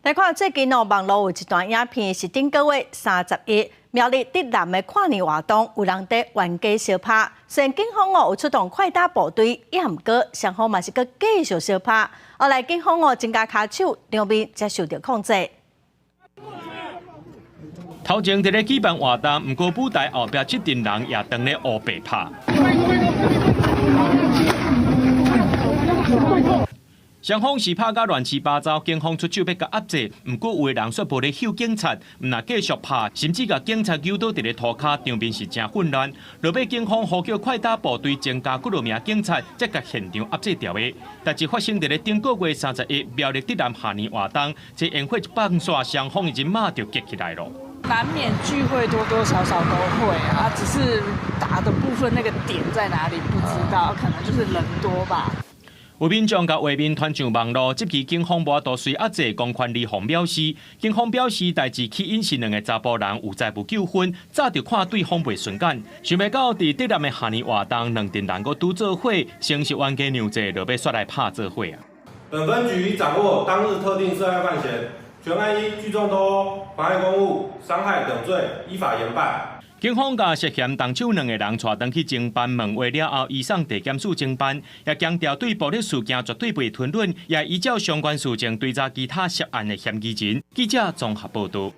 來看最近哦，網路有一段影片是頂個月31，苗栗竹南的跨年活動，有人佇冤家相拍，雖然警方哦有出動快打部隊，也毋過雙方嘛是閣繼續相拍。後來警方哦增加跤手，場面才受著控制。頭前佇咧舉辦活動，毋過舞台後壁這陣人也當咧烏白拍。雙方是拍甲亂七八糟，警方出手欲共壓制，毋過有的人煞無咧睺警察，毋但繼續拍，甚至共警察毆倒佇咧塗跤，場面是誠混亂。落尾警方呼叫快打部隊增加幾落名警察，才共現場壓制牢的。代誌發生佇咧頂個月31，苗栗竹南跨年活動，這煙火一放煞，雙方的人馬就激起來囉。難免聚會多多少少都會啊，只是打的部分那個點在哪裡不知道，可能就是人多吧。有民眾共畫面傳上網路，這期警方無法度隨壓制公權力方表示，警方表示代誌起因是兩個查埔人有債務糾紛，早就看對方袂順眼，想袂到佇竹南的跨年活動，兩陣人閣拄做伙，先是冤家讓坐，落尾煞來拍做伙啊！本分局已掌握當日特定涉案犯嫌，全案依聚眾鬥毆、妨礙公務、傷害等罪，依法嚴辦。警方共涉嫌動手兩个人帶轉去偵辦問話了後，移送地檢署偵辦，也強調對暴力事件絕對袂吞忍，也依照相關事證追查其他涉案的嫌疑人。記者綜合報導。